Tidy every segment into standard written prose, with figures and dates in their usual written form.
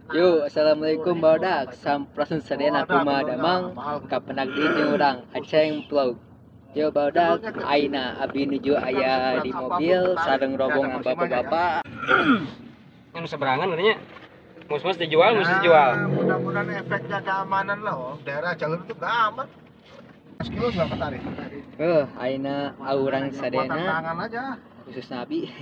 Yo, assalamualaikum barudak. Sampurasun sadayana, kumaha damang? Kapendak deui jeung urang Aceng Vlog. Yo barudak, ayeuna abi nuju aya di mobil sareng rombongan bapak-bapak. Yang seberangan katanya. Mus-mus dijual, mus dijual. Nah, mudah-mudahan efeknya keamanan lah, oh. Daerah jalur itu nggak aman. Kilo juga ketarik. Ayeuna urang Buatan sadayana tangan aja. Khususna abi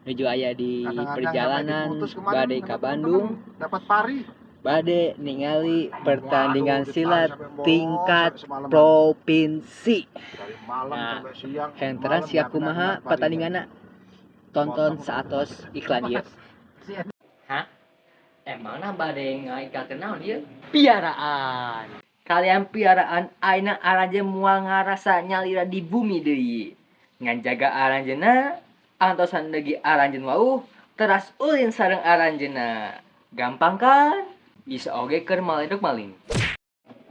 nuju aya di Kadang-kadang sampai perjalanan diputus kemarin bade sama ka temen-temen. Bandung, Dapat pari. Bade ningali pertandingan Waduh, ditarik silat sampai bolos, tingkat sampai semalaman. Provinsi. Dari malam Nah, sampai siang. Henteran malam siap nggak kumaha kena parinya. pertandinganna? Tonton saatos iklan ieu. Hah? Emangna bade ngaikatkeun naon ieu? Piaraan. Kalian piaraan ayeuna aranjeun moal ngarasa nyalira di bumi deui. Ngan jaga aranjeunna, antosan legi aranjeun wauh, teras ulin sareng aranjeunna. Gampang kan? Bisa oge keur maledog maling.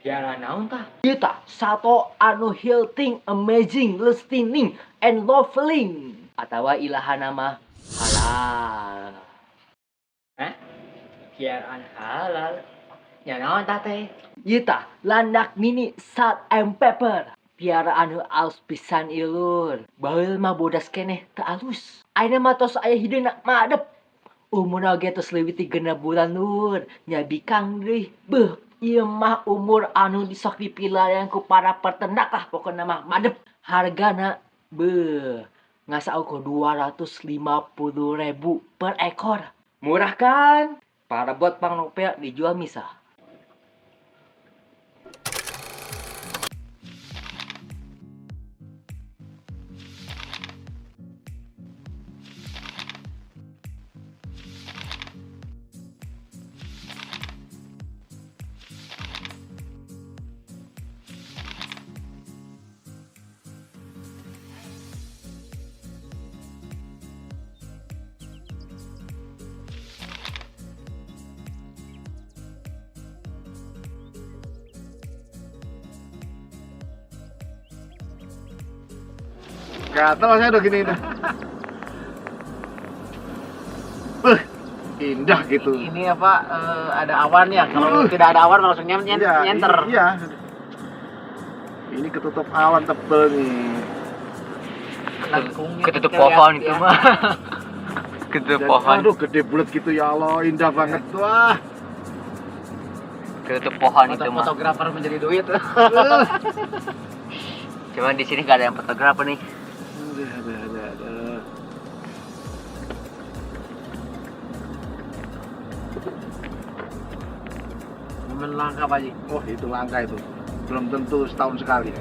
Piara naon tah? Ieu tah sato anu healthy, amazing, listening, and lovely. Atawa ilahana mah halal. Hah? Piaraan halal. Nya naon tah teh? Ieu tah landak mini salt and pepper. Piaraan nu alus pisan ieu lur. Baheula mah bodas keneh teu alus. Ayeuna mah tos aya hideungna madep. Umurna oge tos leuwih ti 6 bulan lur. Nya bikang deui. Beuh, ieu mah umur anu disok dipilarian ku para peternak lah, pokona mah madep. Hargana beuh ngasaukur 250.000 per ekor. Murah kan? Parabot pangnopel dijual misah. Gatel saya udah gini udah. Indah gitu. Ini apa, ada awan ya? Kalau tidak ada awan langsung Iya, nyenter. Iya. Ini ketutup awan tebel nih. Lengkungnya Ketutup kita lihat pohon itu ya. mah. Ketutup Dan, pohon. aduh, gede bulat gitu ya Allah, indah banget wah. Ketutup pohon itu mah. Fotografer menjadi duit. Cuman di sini nggak ada yang fotografer nih. Aduh, aduh, aduh, aduh. Momen langka Pak Haji. Oh, itu langka itu. Belum tentu setahun sekali.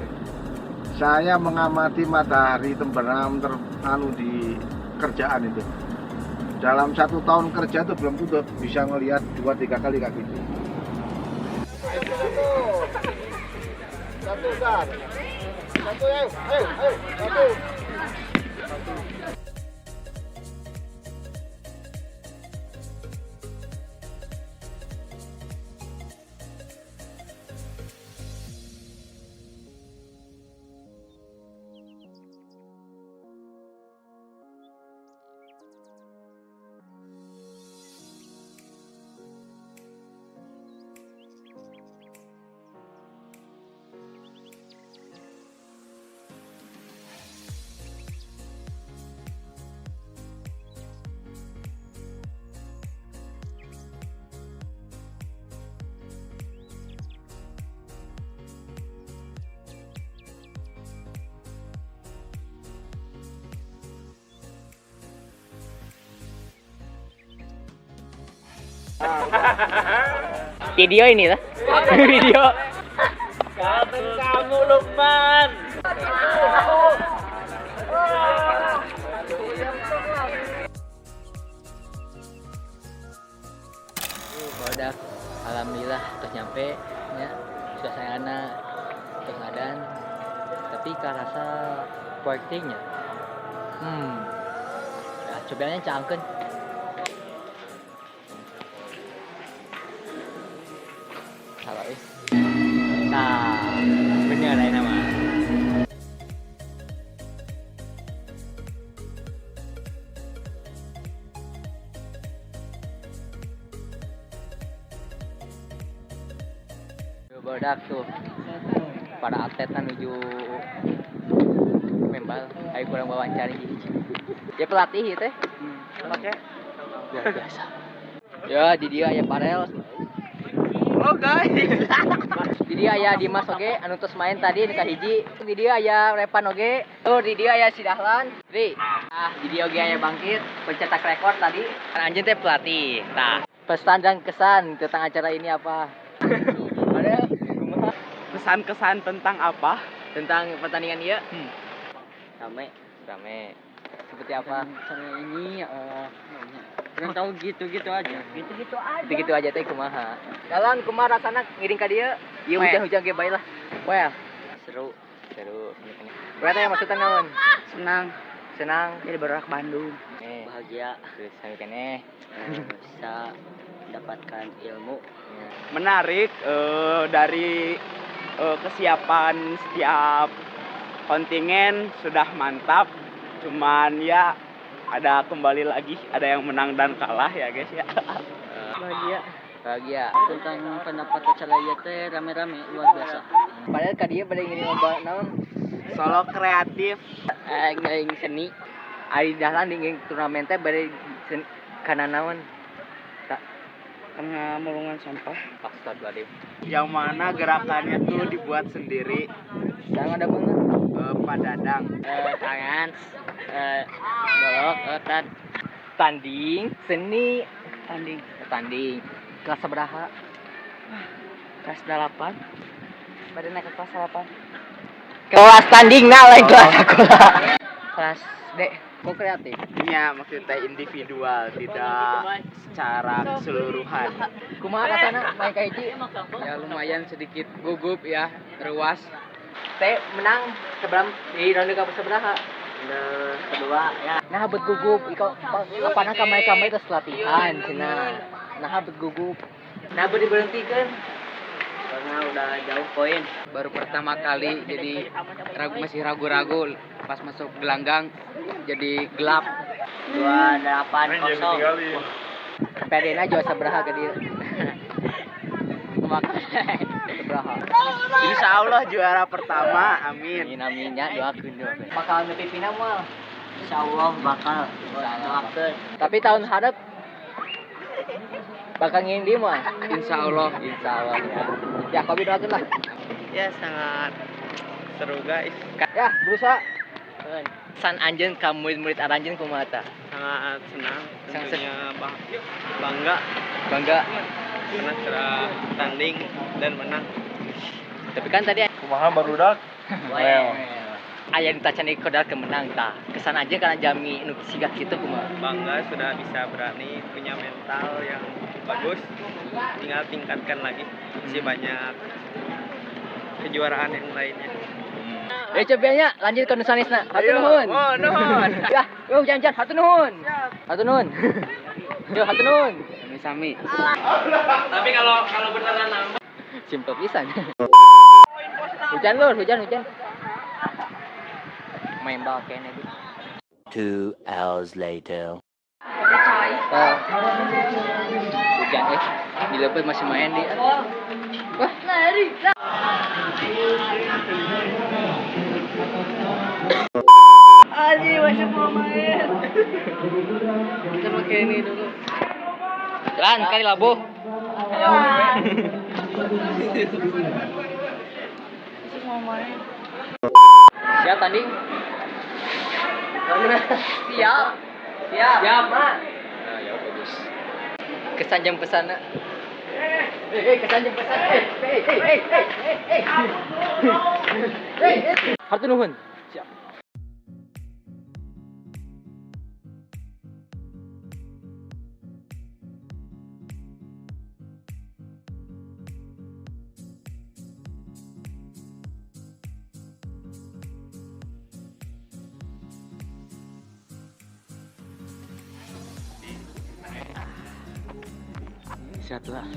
Saya mengamati matahari terbenam di kerjaan itu. Dalam 1 tahun kerja itu belum tentu bisa ngelihat 2-3 kali kayak gitu. Satu, satu. Satu, ayo, ayo, ayo, satu. Video ini lah. Video. Kamu Lukman. Udah, alhamdulillah terus nyampe ya. Suasana terus ngadan. Tapi karasa proyektingnya. Ya, cobaannya cangkeun. Salah eh. Nah, bener lah nama. Barudak tuh. Para atlet menuju membal. Ayo kurang wawancara hiji. Ya pelatih ieu teh. Oke. Luar biasa. Ya di dia aya Parel. Halo guys. Di dia aya Dimas oge anu tos main tadi nu kahiji. Di dia aya Repan oge. Tuh di dia aya si Dahlan. Ri. Ah, di dia oge aya Bangkit, pencetak rekor tadi. Kan anjeun teh pelatih. Tah, pesan dan kesan tentang acara ini apa? Ada kumaha? Pesan-kesan tentang apa? Tentang pertandingan ieu? Rame, rame. Seperti apa? Cara ini kurang tahu gitu-gitu aja. Gitu-gitu aja. Gitu-gitu aja teh kumaha. Jalan kumaha rasana ngiring ka dieu? Ieu hujan-hujan ge bae lah. Well, seru, seru. Berarti yang maksudnya naon? Senang, Senang. jadi berak Bandung. Bahagia. Terus sami keneh. Bisa mendapatkan ilmu. Menarik dari kesiapan setiap kontingen sudah mantap, cuman ya ada kembali lagi ada yang menang dan kalah ya guys ya. Bahagia. Bahagia. Tentang pendapat acara ieu teh rame-rame luar biasa. Padahal ka dieu bade ngiring lomba naon? Solo kreatif. Ngiring seni. Ari Dahlan ngiring turnamen teh bade kana naon? Karena mulungan sampah. Astagfirullahaladzim. Yang mana gerakannya tuh dibuat sendiri. Jangan ada banget. Pak Dadang. Tangan, golok, tanding seni, tanding. Tanding. Kelas sabaraha? Kelas 8. Bade naik ke kelas 8. Kelas tanding nah lain kelas sekolah. Kelas D. Kok kreatif? Ya, maksudnya individual, tidak secara keseluruhan. Kumaha rasana main ka hiji? Ya lumayan sedikit gugup ya, ruas. Teh menang seberapa di ronde ka sabaraha? Kedua ya. Nah bet gugup iko apana ka mai terus latihan cenah. Nah bet gugup. Nah bet diberhentikeun Karena udah jauh poin. Baru pertama kali jadi ragu, masih ragu-ragu pas masuk gelanggang jadi gelap. 2-8-0. PD-na jual sabaraha ka dieu? Kumaha? Sabaraha? Insya Allah juara pertama, amin. Amin amin ya doakeun doakeun. Bakal nepi final moal. Insya Allah bakal. Doakeun. Tapi tahun hareup bakal ngiring deui moal. Insya Allah. Insya Allah ya. Ya kopi doakeun lah. Ya sangat seru guys. Ya berusaha. San anjeun ka murid-murid aranjeun kumaha tah? Sangat senang, Sangat tentunya bangga Bangga. karena sudah tanding dan menang. Tapi kan tadi Kumaha barudak? well. Aya nu tacan ieu ke menang tah. Kesan aja karena jami nu siga kitu kumaha. Bangga sudah bisa berani, punya mental yang bagus. Tinggal tingkatkan lagi. Masih banyak kejuaraan yang lainnya. Ya coba nya lanjut ke nu sanesna. Hatur nuhun. Oh, nuhun. Ya, yo jangan-jangan hatur nuhun. Hatur nuhun. Yo hatur nuhun. Sami-sami. Tapi kalau beneran nambah Simpel pisan. Hujan lur, hujan hujan. Main bal kene di. 2 hours later. Oh. Hujan di lebet masih main di. Wah, Lari. Aji masih mau main. Kita pakai ini dulu. Lan kali labuh. Masih mau main. Siap tanding? Siap. Siap. Siap, Mak. Nah, ya bagus. Kesan jam pesana. Kesan jam pesan. Eh. Hatur nuhun. Siap. Sehat lah.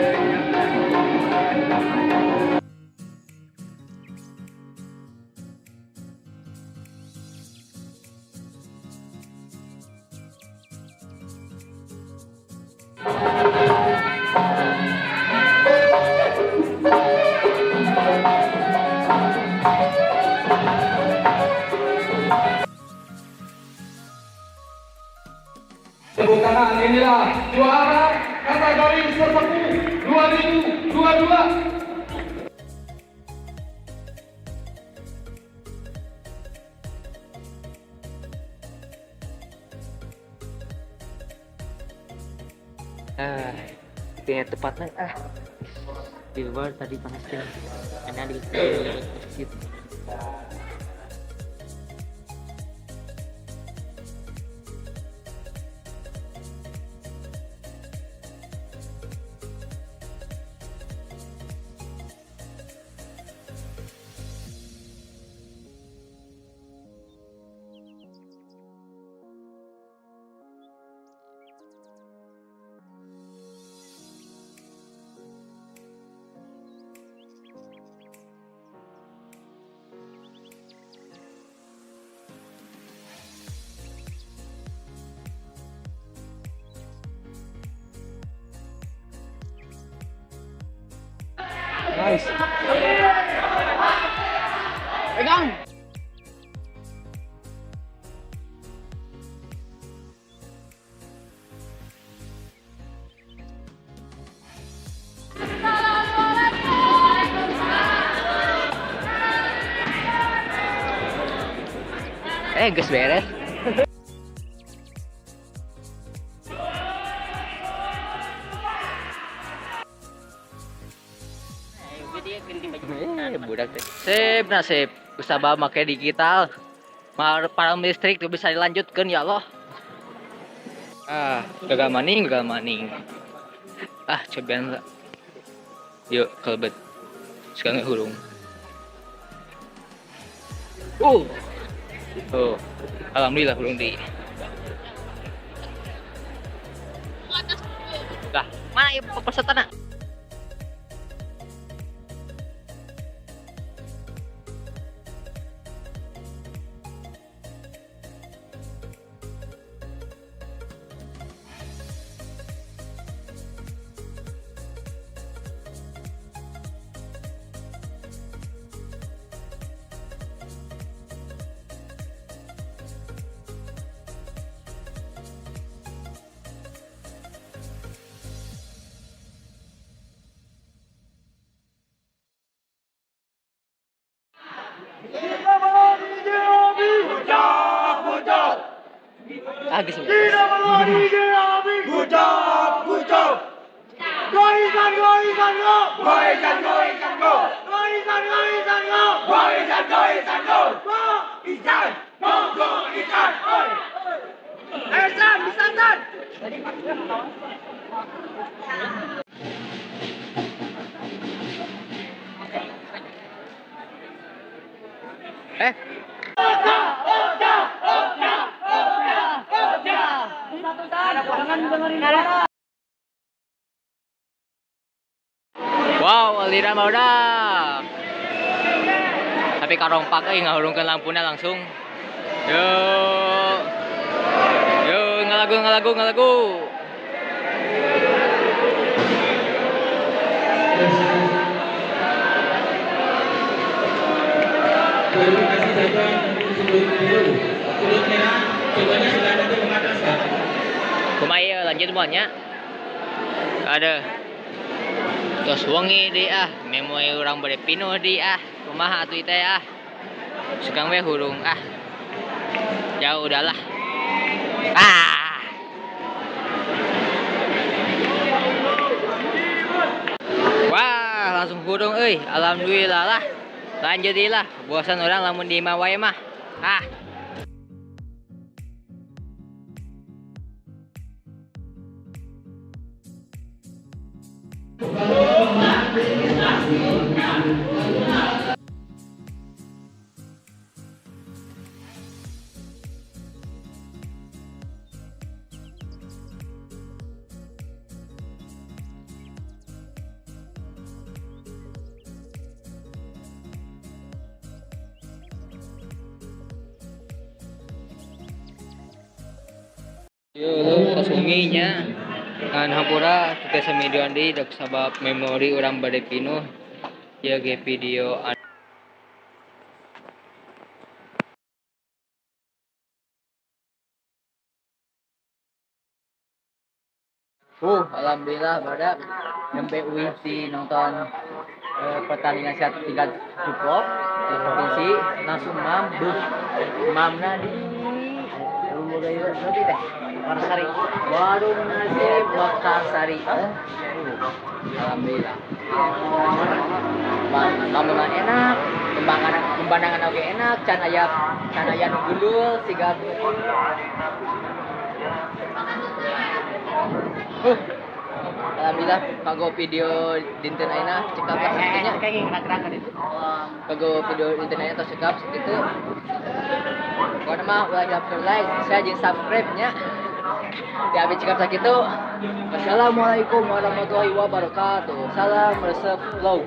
Thank Inilah juara kategori sesepuh 2022. Ah, kayaknya tepatnya ah di luar tadi panas kan, karena di masjid. Nice. Pegang. Geus beres. Budak teh. Sip nasib. Usah make digital. Para listrik tuh bisa dilanjutkan ya Allah. Ah, gagal maning, gagal maning. Ah, cobaan lah. Yuk, kelebet. Sekarang hurung. Oh, alhamdulillah hurung di. Lah, mana ieu pesertana? Ah, geus. Wow, aliran barudak. Tapi karompak euy ngahurungkeun lampuna langsung. Yo. Yo, ngalagu ngalagu ngalagu. Terima kasih saja sebelumnya cobanya sudah ada di atas ya. Kumaha ieu lanjut moal nya? Ada. Tos wengi deui ah, memori urang bade pinuh deui ah. Kumaha atuh teh ah. Sukang we hurung ah. Ya udahlah. Ah. Wah, langsung hurung euy. Alhamdulillah lah. Lanjut deui lah. Bosan urang lamun di imah wae mah. Ah. Yo, lu kasunginya ngan hampura kita sami deui dek sabab memori urang bade pinuh ieu ge video. Alhamdulillah barudak nembe uih ti nonton pertandingan siat tingkat cukup di provinsi langsung mam beuh mamna di teh Mekarsari, warung nasi Mekarsari. Alhamdulillah. Mamna enak, pemandangan oge enak, can aya nu gundul siga. Alhamdulillah kanggo video dinten ayeuna cekap lah sakitu nya. Kanggo video dinten ayeuna tos cekap sakitu. Pokona mah ulah daftar like, share jeung subscribe nya. Di abi cekap sakitu. Wassalamualaikum warahmatullahi wabarakatuh. Salam resep vlog.